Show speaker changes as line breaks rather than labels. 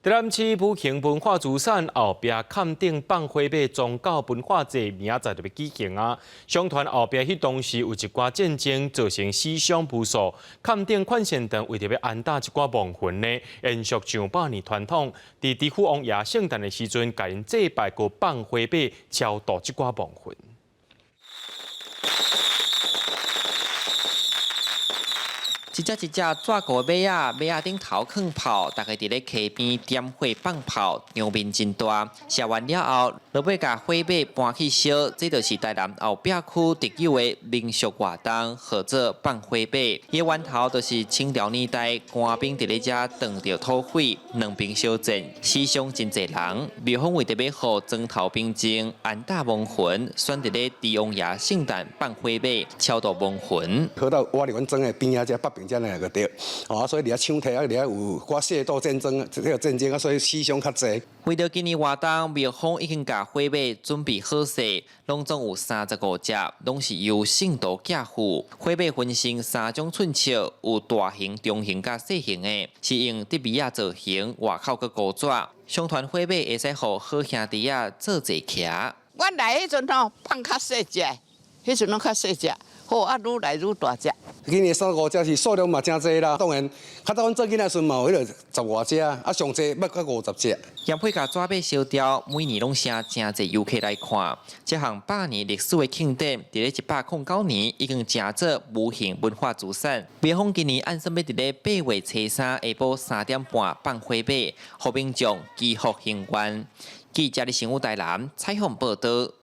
台南市無形文化資產後壁崁頂放火馬宗教文化節，明仔載就欲舉行啊！相傳後壁彼當時有一寡戰爭造成死傷無數，崁頂勸善堂為著欲安搭這寡亡魂呢，延續上百年傳統，佇知府王爺聖誕的時陣，共𪜶祭拜閣放火馬超度這寡亡魂。
一隻一隻紙糊的馬仔，馬仔頂頭囥炮，大家佇咧溪邊點火放炮，場面真大。射完了後，落尾共火馬搬去燒，這就是台南後壁區特有的民俗活動，號做放火馬。伊的源頭就是清朝年代，官兵佇咧遮撞著土匪，兩邊相戰，死傷真濟人。廟方為著欲予莊頭平靜，安搭亡魂，選佇咧豬王爺聖誕放火馬，超度亡魂。
河道挖佇阮莊的邊仔遮北邊遮那個對，哦，所以佇遐搶提啊，佇遐有寡械鬥戰爭，這個戰爭啊，所以死傷較濟。
為著今年活動，廟方已經共火馬準備好勢，攏總有35隻，攏是由信徒寄付。火馬分成三種寸尺，有大型、中型佮細型的，是用竹篾仔造型，外口閣糊紙。相傳火馬會使予好兄弟仔做坐騎。
阮來彼陣吼放較細隻，彼陣攏較細隻。好啊，愈來愈大隻。
今年35隻是數量嘛誠濟啦，當然較早阮做囡仔時嘛有彼個十外隻，啊上濟捌到50隻。
業配共紙馬燒掉，每年攏吸誠濟遊客來看。這項百年歷史的慶典，佇咧109年已經成做無形文化資產。廟方今年按算欲佇咧8月初三下晡3點半放火馬，予民眾祈福行願。記者李新武台南採訪報導。